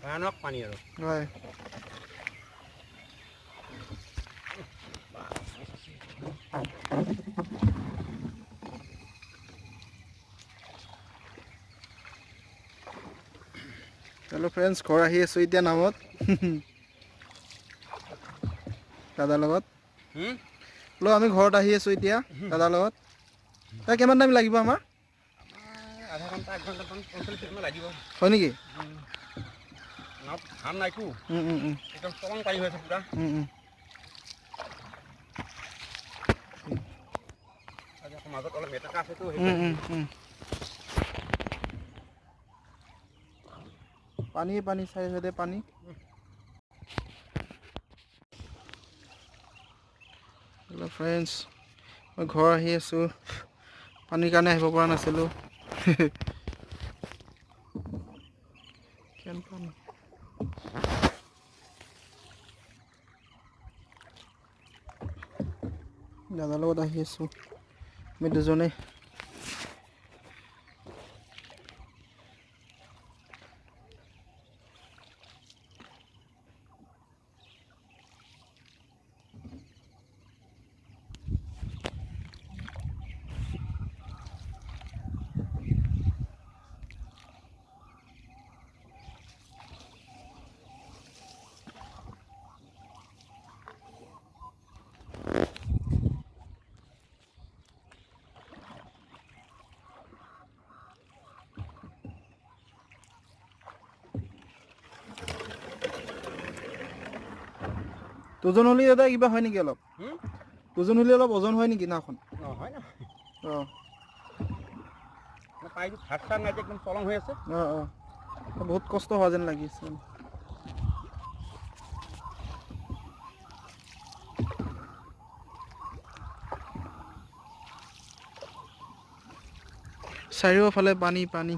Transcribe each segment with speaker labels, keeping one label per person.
Speaker 1: ভয়ানক পানী আৰু।
Speaker 2: হয়। হেল্ল' ফ্ৰেণ্ডছ, ঘৰ আহি আছোঁ এতিয়া নাৱত দাদাৰ লগত। ল, আমি ঘৰত আহি আছোঁ এতিয়া দাদাৰ লগত। তাই কিমান টাইম লাগিব আমাৰ?
Speaker 1: আধা ঘণ্টা, এক ঘণ্টামান, 45 মিনিটমান লাগিব।
Speaker 2: হয় নেকি?
Speaker 1: নাৱত ধান নাইতো, একদম চলং পানী হৈ আছে পূৰা। আজি আকৌ মাজত অলপ মেটেকা আছেতো।
Speaker 2: পানী পানী, চাৰি চাইডে পানী। হেল্ল' ফ্ৰেণ্ডছ, মই ঘৰ আহি আছোঁ। পানীৰ কাৰণে আহিব পৰা নাছিলোঁ। কিমান পানী! দাদাৰ লগত আহি আছোঁ আমি দুজনে। দুজন হ'লে দাদা কিবা হয় নেকি অলপ? দুজন হ'লে অলপ ওজন হয় নেকি নাওখন?
Speaker 1: নহয় নহয়।
Speaker 2: অঁ।
Speaker 1: পানীটো ভাত চাত নাই যে, একদম চলং হৈ আছে।
Speaker 2: অঁ অঁ, বহুত কষ্ট হোৱা যেন লাগি আছে। চাৰিওফালে পানী পানী।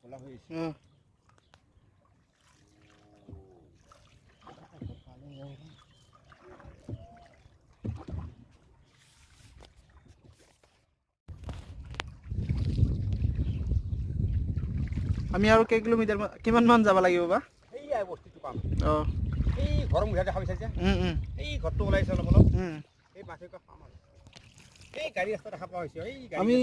Speaker 1: ক'লা হৈ আছে।
Speaker 2: অঁ। আমি আৰু কেই কিলোমিটাৰ, কিমান মান যাব লাগিব বা?
Speaker 1: সেইয়াই বস্তিটো পাম। এই ঘৰৰ মুধা দেখা পাইছা যে?
Speaker 2: উম, উম।
Speaker 1: এই ঘৰটো ওলাইছে অলপ অলপ। এই মাথিউকা পাম আৰু এই গাড়ী ৰাস্তা দেখা পোৱা হৈছে, এই গাড়ী।
Speaker 2: আমি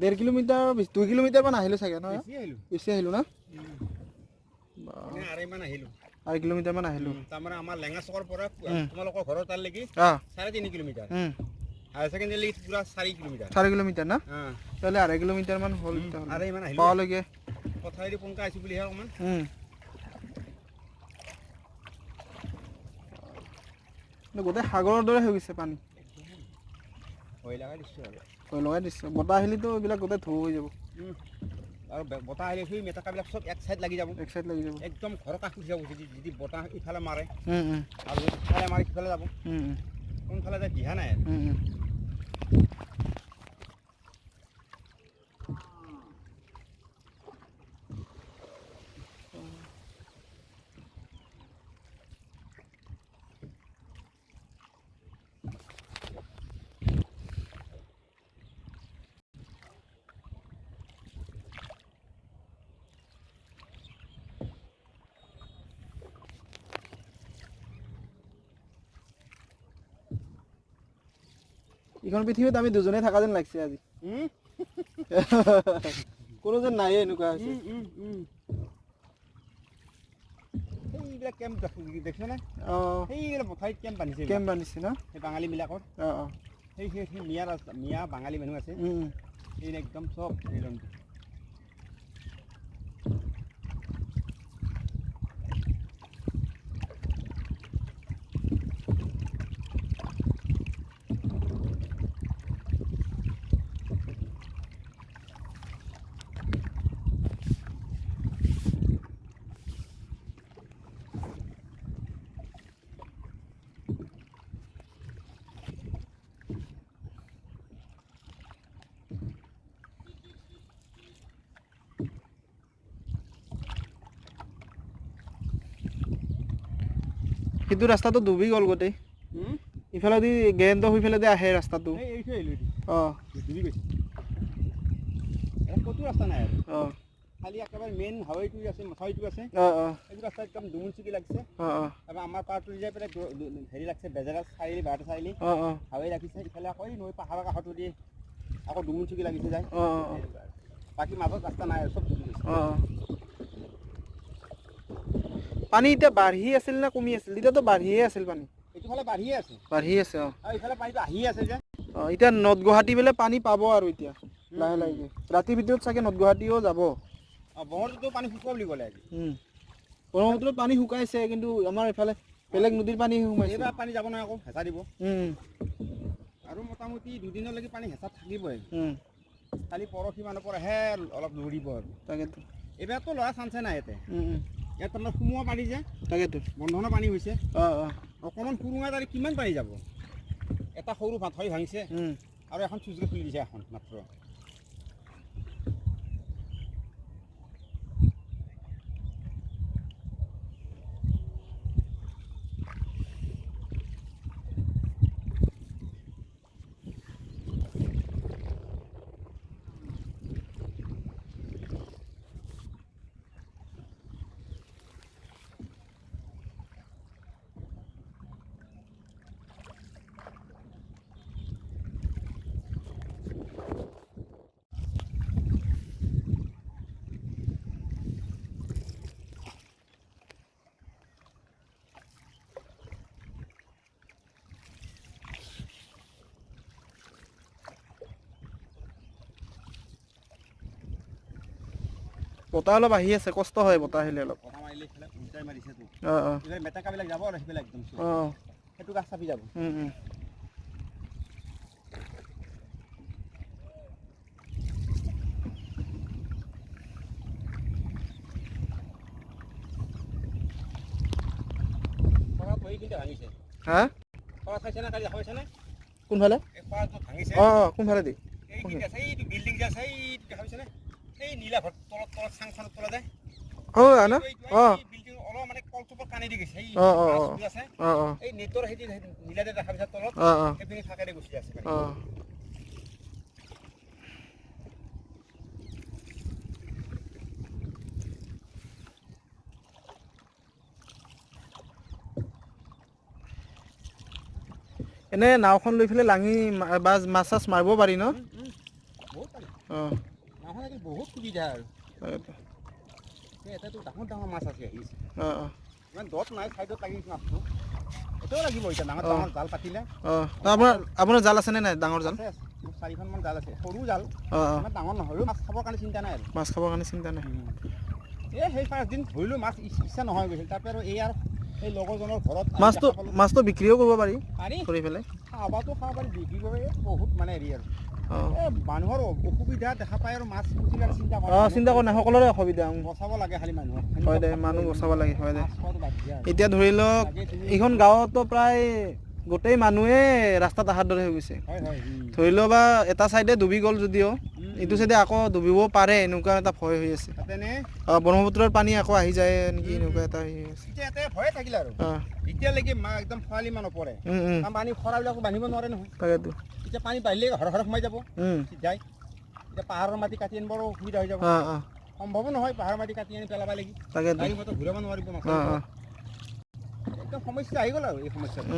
Speaker 2: 1.5 কিলোমিটাৰ, 2 কিলোমিটাৰ মান আহিলোঁ চাগে, নহয়?
Speaker 1: বেছি আহিলোঁ।
Speaker 2: বেছি আহিলোঁ না?
Speaker 1: এনে আঢ়ৈমান আহিলোঁ।
Speaker 2: 2.5 কিলোমিটাৰ মান আহিলোঁ।
Speaker 1: তাৰমানে আমাৰ লেঙা চকৰ পৰা তোমালোকৰ ঘৰৰ তালৈকে 3.5 কিলোমিটাৰ। হায়াৰ ছেকেণ্ডেৰী পূৰা 4 কিলোমিটাৰ।
Speaker 2: 4 কিলোমিটাৰ না?
Speaker 1: অঁ।
Speaker 2: তেতিয়াহ'লে 2.5 কিলোমিটাৰ মান হ'ল তেতিয়াহ'লে।
Speaker 1: আঢ়ৈমান আহিলোঁ।
Speaker 2: পাৱালৈকে।
Speaker 1: পথাৰেদি পোনকা আহিছোঁ বুলিহে অকণমান।
Speaker 2: গোটেই সাগৰৰ দৰে হৈ গৈছে পানী।
Speaker 1: ভয় লগাই দিছোঁ আৰু।
Speaker 2: ভয় লগাই দিছে। বতাহ আহিলেতো এইবিলাক গোটেই ঢৌ হৈ যাব।
Speaker 1: আৰু বতাহ আহিলে সেই মেটেকাবিলাক চব এক চাইড লাগি যাব।
Speaker 2: এক চাইড লাগি যাব।
Speaker 1: একদম ঘৰৰ কাষ উঠি যাব যদি বতাহ ইফালে মাৰে।
Speaker 2: উম, উম,
Speaker 1: আৰু যদি সিফালে মাৰে, সিফালে যাব।
Speaker 2: উম, উম,
Speaker 1: কোনফালে যায় দিহা নাই।
Speaker 2: উম, উম। এইখন পৃথিৱীত আমি দুজনে থকা যেন লাগিছে আজি। কোনো যেন নাইয়ে, এনেকুৱা হৈছে।
Speaker 1: সেইবিলাক কেম্প দেখিছনে?
Speaker 2: অঁ।
Speaker 1: সেইবিলাক মথাউৰিত কেম্প বান্ধিছে।
Speaker 2: কেম্প বান্ধিছে ন?
Speaker 1: সেই বাঙালীবিলাকৰ।
Speaker 2: অঁ অঁ
Speaker 1: সেই সেই সেই মিয়া ৰাস্তা, মিয়া বাঙালী মানুহ আছে। সেই একদম চব জীৱ জন্তু।
Speaker 2: সেইটো ৰাস্তাটো ডুবি গ'ল গোটেই। ইফালেদি গেৰেণ্ট হৈ পেলাই আহে ৰাস্তাটো।
Speaker 1: এই এৰি থৈ আহিলোঁ এইটো।
Speaker 2: অঁ।
Speaker 1: ডুবি গৈছে, ক'তো ৰাস্তা নাই আৰু।
Speaker 2: অঁ।
Speaker 1: খালি একেবাৰে মেইন হাৱেটো আছে, মথাউৰিটো আছে।
Speaker 2: অঁ অঁ।
Speaker 1: এইটো ৰাস্তা একদম দুমুন চুকি লাগিছে।
Speaker 2: অঁ অঁ।
Speaker 1: তাৰপৰা আমাৰ পাৰটো যাই পেলাই হেৰি লাগছে, বেজেৰা চাৰিআলি, বাৰটা চাৰিআলি।
Speaker 2: অঁ অঁ।
Speaker 1: হাৱে ৰাখিছে। ইফালে আকৌ এই নৈ পাহাৰৰ কাষতো দি আকৌ দুমুন চুকি লাগিছে যায়।
Speaker 2: অঁ অঁ।
Speaker 1: বাকী মাজত ৰাস্তা নাই আৰু, চব ডুবি গৈছে।
Speaker 2: অঁ, পানী এতিয়া বাঢ়ি আছিল নে কমি আছিল? তেতিয়াতো বাঢ়িয়ে আছিল পানী।
Speaker 1: এইটো ফালে বাঢ়িয়ে আছে।
Speaker 2: বাঢ়ি আছে, অঁ।
Speaker 1: আৰু ইফালে পানীটো আহি আছে যে।
Speaker 2: অঁ, এতিয়া নৰ্থ গুৱাহাটী বোলে পানী পাব আৰু এতিয়া লাহে লাহেকে ৰাতিৰ ভিতৰত চাগে নৰ্থ গুৱাহাটীও যাব।
Speaker 1: অঁ, ব্ৰহ্মপুত্ৰতো পানী শুকোৱা বুলি ক'লে আজি।
Speaker 2: ব্ৰহ্মপুত্ৰত পানী শুকাইছে, কিন্তু আমাৰ এইফালে বেলেগ নদীৰ পানী সোমাইছে।
Speaker 1: এইবাৰ পানী যাব নহয়, আকৌ হেঁচা দিব। আৰু মোটামুটি দুদিনলৈকে পানী হেঁচাত থাকিবই। কালি পৰহি মানৰ পৰাহে অলপ লৰিব আৰু।
Speaker 2: তাকেতো।
Speaker 1: এইবাৰতো ল'ৰা চান্সে নাই ইয়াতে। ইয়াত তোমাৰ সোমোৱা পানী যে।
Speaker 2: তাকেতো।
Speaker 1: বন্ধনৰ পানী হৈছে।
Speaker 2: অঁ অঁ।
Speaker 1: অকণমান সুৰুঙা তাৰে কিমান পানী যাব? এটা সৰু মাথাউৰি ভাঙিছে আৰু এখন চুইচ গেট খুলি দিছে এখন মাত্ৰ।
Speaker 2: বতাহ অলপ আহি আছে, কষ্ট হয় বতাহ আহিলে অলপ।
Speaker 1: বতাহ মাৰিলে এইফালে উল্টাই মাৰিছেতো।
Speaker 2: অঁ অঁ।
Speaker 1: এইফালে মেটেকাবিলাক যাব আৰু সেইফালে একদম চব।
Speaker 2: অঁ।
Speaker 1: সেইটো গাছ চাপি যাব। খৰাত এইখিনিতে ভাঙিছে।
Speaker 2: হা?
Speaker 1: খৰাত খাইছে নে কালি দেখা পাইছে নে?
Speaker 2: কোনফালে?
Speaker 1: এই খৰাটো ভাঙিছে।
Speaker 2: অঁ অঁ, কোনফালে দি?
Speaker 1: এইখিনিতে আছে, এইটো বিল্ডিং যে আছে, এইটো দেখা পাইছে নে? এই নীলা ঘৰ তলত তলত চাংখনৰ তলত যায়।
Speaker 2: অঁ ন। অঁ।
Speaker 1: বিল্ডিং অলপ মানে কলচোপৰ কাণেদি গৈছে। এই
Speaker 2: অঁ অঁ।
Speaker 1: মাছবোৰ আছে।
Speaker 2: অঁ অঁ।
Speaker 1: এই নেটৰ সেইটো নীলাতে দেখা পাইছা তলত।
Speaker 2: অঁ অঁ।
Speaker 1: সেইপিনে ফাঁকেৰে গুচি আছে পানী।
Speaker 2: অঁ। এনে নাওখন লৈ পেলাই লাঙি বা মাছ চাছ মাৰিব পাৰি ন?
Speaker 1: বহুত পানী।
Speaker 2: অঁ।
Speaker 1: নাওখন থাকিলে বহুত সুবিধা আৰু।
Speaker 2: তাকেতো।
Speaker 1: এই এটাতো ডাঙৰ ডাঙৰ মাছ আছে আহিছে।
Speaker 2: অঁ অঁ।
Speaker 1: ইমান দত নাই, চাইডত লাগিছে মাছটো। এতিয়াও লাগিব এতিয়া ডাঙৰ
Speaker 2: অঁ।
Speaker 1: ডাঙৰ জাল পাতিলে।
Speaker 2: অঁ, আপোনাৰ জাল আছেনে নাই, ডাঙৰ জাল?
Speaker 1: আছে আছে, মোৰ চাৰিখনমান জাল আছে, সৰু জাল।
Speaker 2: অঁ অঁ।
Speaker 1: ইমান ডাঙৰ নহয়, মাছ খাবৰ কাৰণে চিন্তা নাই আৰু।
Speaker 2: মাছ খাবৰ কাৰণে চিন্তা নাই।
Speaker 1: এই সেই পাঁচদিন ধৰিলোঁ মাছ, ইচ্ছা নহয় গৈছিল। তাৰপৰা আৰু এই আৰু এই লগৰজনৰ ঘৰত আহি
Speaker 2: মাছটো
Speaker 1: দেখা পালোঁ।
Speaker 2: মাছটো বিক্ৰীও কৰিব পাৰি।
Speaker 1: পাৰি।
Speaker 2: ধৰি পেলাই।
Speaker 1: খাবাটো খাব পাৰি, বিক্ৰী কৰিব পাৰি, বহুত মানে হেৰি আৰু।
Speaker 2: অঁ।
Speaker 1: এই মানুহৰ অসুবিধা দেখা পায় আৰু মাছ পুথিৰ কাৰণে চিন্তা কৰে।
Speaker 2: অঁ, চিন্তা কৰা নাই, সকলোৰে অসুবিধা।
Speaker 1: বচাব লাগে খালি মানুহক।
Speaker 2: হয় দে, মানুহ বচাব লাগে, হয় দে।
Speaker 1: মাছ খোৱাটো বাদ দিয়া আৰু।
Speaker 2: এতিয়া ধৰি লওক
Speaker 1: লাগে তুমি।
Speaker 2: এইখন গাঁৱতো প্ৰায় গোটেই মানুহে ৰাস্তাত অহাৰ দৰে হৈ গৈছে।
Speaker 1: হয় হয়।
Speaker 2: ধৰি লওক বা এটা চাইডে ডুবি গ'ল যদিও এইটো চাইডে আকৌ ডুবিব পাৰে, এনেকুৱা এটা ভয় হৈ আছে।
Speaker 1: তাতে নে?
Speaker 2: অঁ, ব্ৰহ্মপুত্ৰৰ পানী আকৌ আহি যায় নেকি, এনেকুৱা এটা হেৰি হৈ আছে।
Speaker 1: এতিয়া ইয়াতে ভয়ে থাকিল আৰু।
Speaker 2: অঁ।
Speaker 1: এতিয়ালৈকে মা একদম খৰালি মান নপৰে। কাৰণ পানী খৰাবিলাকো বান্ধিব নোৱাৰে নহয়।
Speaker 2: তাকেতো।
Speaker 1: এতিয়া পানী বাঢ়িলে ঘৰে ঘৰে সোমাই যাব চিধাই। এতিয়া পাহাৰৰ মাটি কাটি আনিবৰো অসুবিধা হৈ যাব।
Speaker 2: অঁ অঁ।
Speaker 1: সম্ভৱো নহয় পাহাৰৰ মাটি কাটি আনি পেলাব লাগি।
Speaker 2: তাকেতো।
Speaker 1: গাড়ী মটৰ ঘূৰাব নোৱাৰিব মাছ।
Speaker 2: অঁ অঁ।
Speaker 1: একদম সমস্যা আহি গ'ল আৰু এই সমস্যাটো।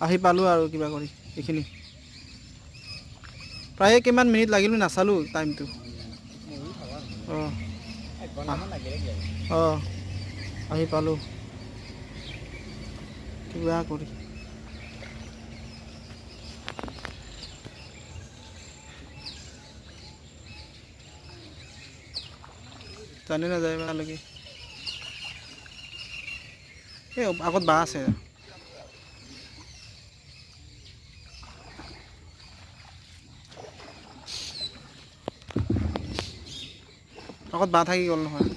Speaker 2: আহি পালোঁ আৰু কিবা কৰি এইখিনি প্ৰায়ে কিমান মিনিট লাগিল নাচালোঁ টাইমটো। অঁ অঁ, আহি পালোঁ কিবা কৰি। জানে নাযায় তালৈকে। এই আগত বাঁহ আছে। আগত বাঁহ থাকি গ'ল নহয়।